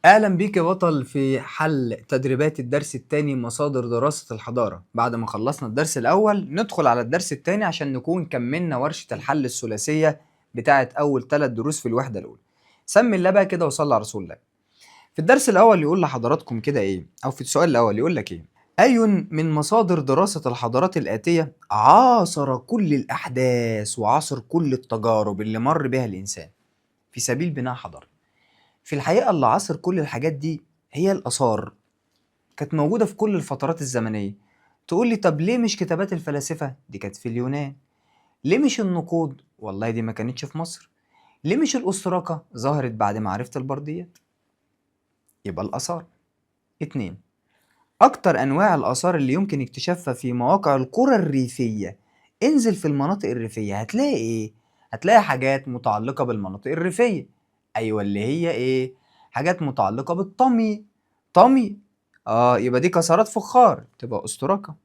اهلا بيك يا بطل في حل تدريبات الدرس الثاني مصادر دراسة الحضارة. بعد ما خلصنا الدرس الاول ندخل على الدرس الثاني عشان نكون كملنا ورشة الحل الثلاثية بتاعة اول 3 دروس في الوحدة الاولى. سمي الله بقى كده وصلي على رسول الله. في الدرس الاول يقول لحضراتكم كده ايه، او في السؤال الاول يقول لك ايه: اي من مصادر دراسة الحضارات الآتية عاصر كل الاحداث وعاصر كل التجارب اللي مر بها الانسان في سبيل بناء حضارة؟ في الحقيقة اللي عاصر كل الحاجات دي هي الآثار، كانت موجودة في كل الفترات الزمنية. تقول لي طب ليه مش كتابات الفلاسفة؟ دي كانت في اليونان. ليه مش النقود؟ والله دي ما كانتش في مصر. ليه مش الأستراكة؟ ظهرت بعد معرفة البرديات. يبقى الآثار. 2، أكتر أنواع الآثار اللي يمكن اكتشافها في مواقع القرى الريفية. انزل في المناطق الريفية هتلاقي إيه؟ هتلاقي حاجات متعلقة بالمناطق الريفية. أيوة اللي هي إيه؟ حاجات متعلقة بالطمي. طمي، يبقى دي كسرات فخار، تبقى أستراكة.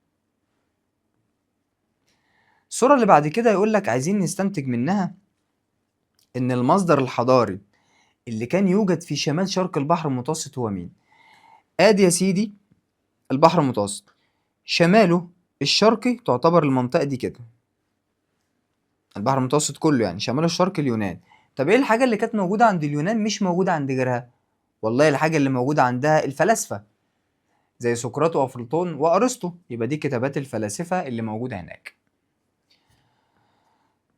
الصورة اللي بعد كده يقول لك عايزين نستنتج منها إن المصدر الحضاري اللي كان يوجد في شمال شرق البحر المتوسط هو مين؟ آدي يا سيدي البحر المتوسط، شماله الشرقي تعتبر المنطقة دي كده، البحر المتوسط كله يعني شماله الشرقي اليونان. طب ايه الحاجة اللي كانت موجودة عند اليونان مش موجودة عند غيرها؟ والله الحاجة اللي موجودة عندها الفلاسفة زي سقراط وأفلاطون وأرسطو، يبقى دي كتابات الفلاسفة اللي موجودة هناك.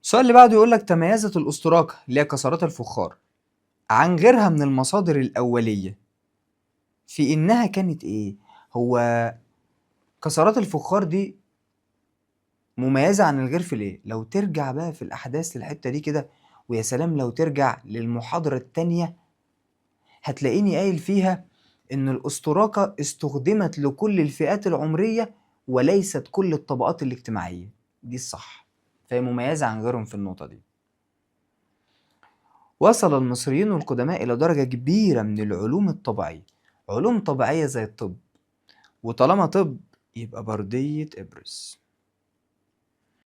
السؤال اللي بعده يقول لك تميزت الأستراكة اللي هي كسرات الفخار عن غيرها من المصادر الأولية في إنها كانت إيه؟ هو كسرات الفخار دي مميزة عن الغير في الإيه؟ لو ترجع بقى في الأحداث للحتة دي كده، ويا سلام لو ترجع للمحاضرة التانية هتلاقيني قايل فيها إن الأستراكة استخدمت لكل الفئات العمرية وليست كل الطبقات الاجتماعية. دي الصح، فهي مميزة عن غيرهم في النقطة دي. وصل المصريين القدماء إلى درجة كبيرة من العلوم الطبيعية، علوم طبيعية زي الطب، وطالما طب يبقى بردية إبرس.